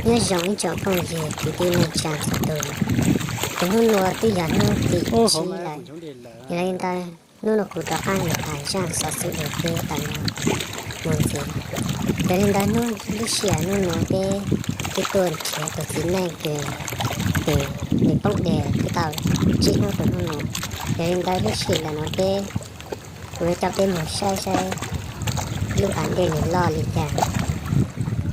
Nyob zoo ib tsoom phooj ywg kwv tij neej tsa txhua tus, ces hnub nuav twb yog hnub tim tsib lawm. Yog li ntawd hnub nuav kuv rov qab los tham zaj xov xwm dua peb tau no mus ntxiv. Yog li ntawd hnub lub sij hawm hnub nuav peb twb tuaj nrhiav tus txiv neej kws, kws nws poob dheev twb tau tsib hnub rau hnub nuav. Yog li ntawd lub sij hawm ntawm nuav peb, kuv yuav coj peb mus saib saib lub pas dej nws loj li cas.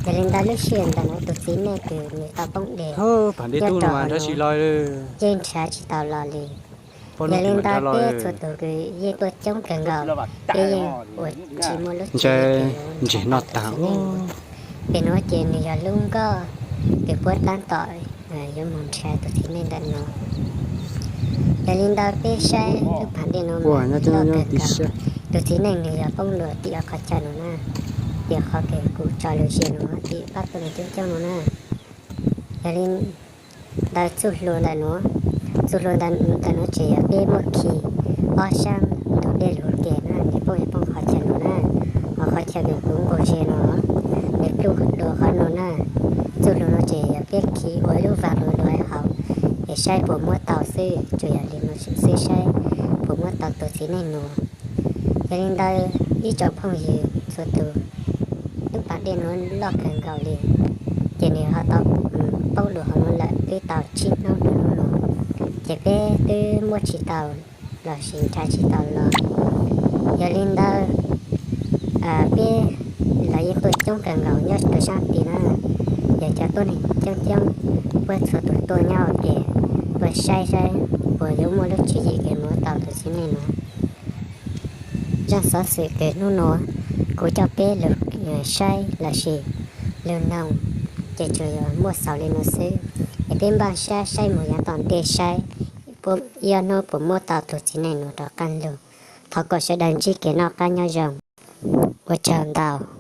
Yog li ntawd lub sij hawm ntawm nuav tus txiv neej kws nws tau poob dheev nyob rau hauv nuav yeej nrhiav tsis tau los li. Yog li ntawd peb txhua tus kws yeej tuaj coob kawg nkaus, peb yeej ua tsis muaj lub tswv yim kws yuav nrhiav tau tus txiv neej. Pem nuav ces nws yog lub nkoj kws puab tab tom yuav mus nrhiav tus txiv neej ntawm nuav. Yog li ntawd peb saib lub pas dej nuav loj kawg nkaus. Tus txiv neej nws yog poob dheev tim qhov chaw nuav na, tim qhov kws kuv tso lug ze nuav, tim pab tuaj nws coob coob nuav na. Yog li ntawd txuj hlua ntawm nuav, txuj hlua ntawm nuav ces yog peb muab khi ob sab ntug dej lug ke na, nws poob yog poob qhov chaw nuav na, ho qhov chaw kws kuv nqus ze nuav, nws pluj dua qhov nuav na. Txuj hlua nuav ces yog peb khi ua ib lub vag lug dua hauv, es saib puas muab tau xwb, tsuas yog li nuav xwb saib puas muab tau tus txiv neej nuav. Yog li ntawd ib tsoom phooj ywg txhua tus, lub pas dej nuav loj kawg nkaus li, ces nws ho tau poob dua hauv nuav lawm twb tau tsib hnub rau hnub nuav, ces peb twb muab tsis tau lossis nrhiav tsis tau los. Yog li ntawd peb los yeej tuaj coob kawg nkaus nyob rau sab tid na, yog cov tuab neeg coob coob, puab txhua tus tuaj nyob ua ke, tuaj saib saib puas yuav muaj lub tswv yim kws muab tau tus txiv neej nuav. Zaj xov xwm kws hnub nuav kuv coj peb lug saib lossis lug noog, ces tsuas yog muaj xaus li nuav xwb. Es peb npaj sab saib mus yav tom ntej saib puas, ib ob hnub puas muab tau tus txiv neej nuav rov qaab lug. Thov kom sawv daws ntsib kev noj qab nyob zoo. Ua tsaug ntau.